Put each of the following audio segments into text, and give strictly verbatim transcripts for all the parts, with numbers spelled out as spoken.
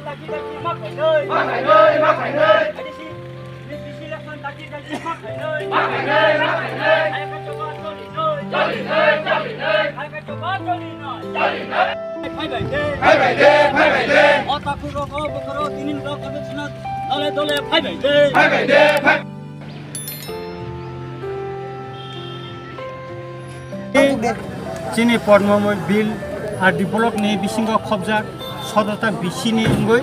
Phaibai de, phaibai de. O takhuk rok, o bokhorok, tini rok, dole dole phaibai de. Phaibai de, phai- Chini Pormomoi bill R D block ni bisingo khobjak sodota bisi ni wngwi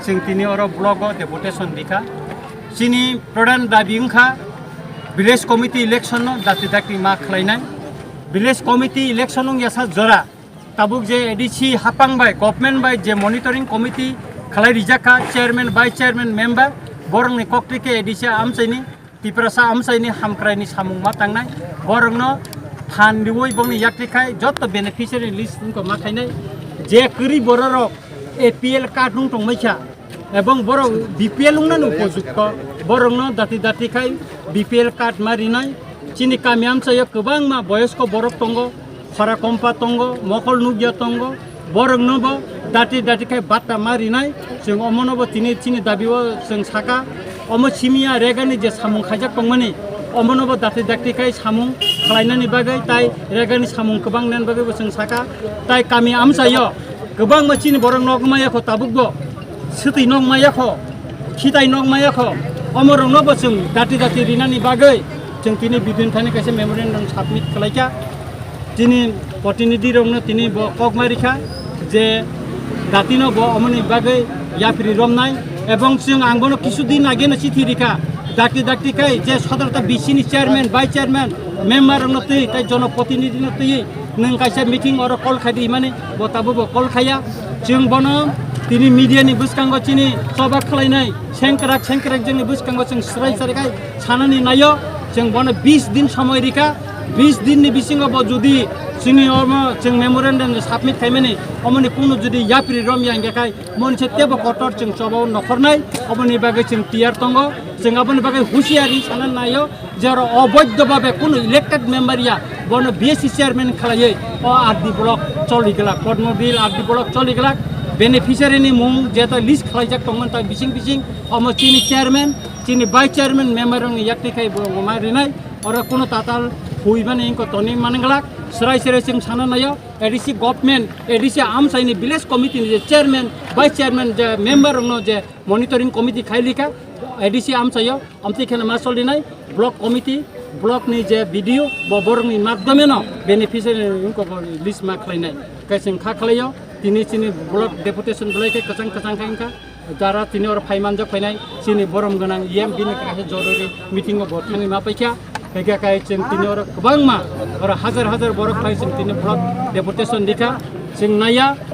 chwng tini oro block o deputation rikha. Chini pradhan dabi wngkha village committee election no dakti dakti ma khlainai. Village committee election wngya sa jora. Tabuk je A D C hapang bai, government bai je monitoring committee khalai rijak kha, chairman, vice chairman, member, borokni koktwi khe A D C amchaini, Tiprasa amchaini hamkraini samung ma tangnai, borokno phan riwi bongni yakti khai jotto beneficiary list wngkha ma khainai, je kwrwi bororok A P L card nung tongmai kha, ebong borok B P L wngnani upojukto, borokno dati dati khai B P L card ma rinai. Chini kami amchaio kwbangma boyosko borok tongo, khora kompa tongo, mokol nukya tongo, borokno bo dati dati khai batta ma rinai. Chwng omono bo tini chini dabi o chwng saka, omo simiya regani je samung khaijak tongmani, omono bo dati dati khai samung khlainani bagwi tai regani samung kwbang nani bagwi bo chwng saka. Tai kami amchaio kwbangma chini borok nok maya kho tabuk bo. Swtwi nok maya kho, khitai nok maya kho, omorokno bo chwng dati dati rinani bagwi chwng tini bidin thani kaisa memorandum submit khlaikha. Tini protinidhi rokno tini bo kok ma rikha je datino bo omoni bagwi yapri romnai, ebong chwng ang bono kisu din ageno chithi rikha, dakti dakti khai je sodorta B C ni chairman, vice chairman, member rokno twi tai jonoprotinidhi no twi nwng kaisa meeting oro call khai di himani, bo tabuk bo call khaiya. Chwng bono tini media ni bwskango chini choba khlainai sengkrak sengkrak jengni bwskango chwng swrai swrai khai sanani naio. Chwng bono bis din somoi rikha, bis din ni bisingo bo judi chini omo chwng memorandum submit khaimani omoni kunu judi yapri romya hingkha khai monse tebo kotor chwng choba o nokhornai, oboni bagwi chwng tiyar tongo. Chwng aboni bagwi husiari sana naio, je oro oboidho babe kunu elected member ya, bono B S C chairman khlaiwi o R D block choli glak, Padmabil R D block choli glak, beneficiary ni mung jeta list khlaijak tongmani ta bising bising, omo chini chairman, chini vice chairman member rokni yakti khai bo ma rinai, oro kunu tatal huimani wngkha toni mani glak, swrai swrai chwng sana naio, A D C government, A D C amchaini village committee ni je chairman, vice chairman je member rokno je monitoring committee khai likha, A D C amchaio, amtwi kheno ma solinai, block committee, block ni je B D O, bo borokni madhyome no beneficiary ni wngkha bo list ma khlainai. Khe chwng kha khlaio, tini chini block deputation belai khe kwchang kwchang khe wngkha. Jara tini oro phai manjak phainai, chini borom gwnang E M bini kaisa jorori meeting o bo thangwi ma paikha. Khe khe kai chwng tini oro kwbangma, oro hajar hajar borok phai chwng tini block deputation dikha, chwng naiya.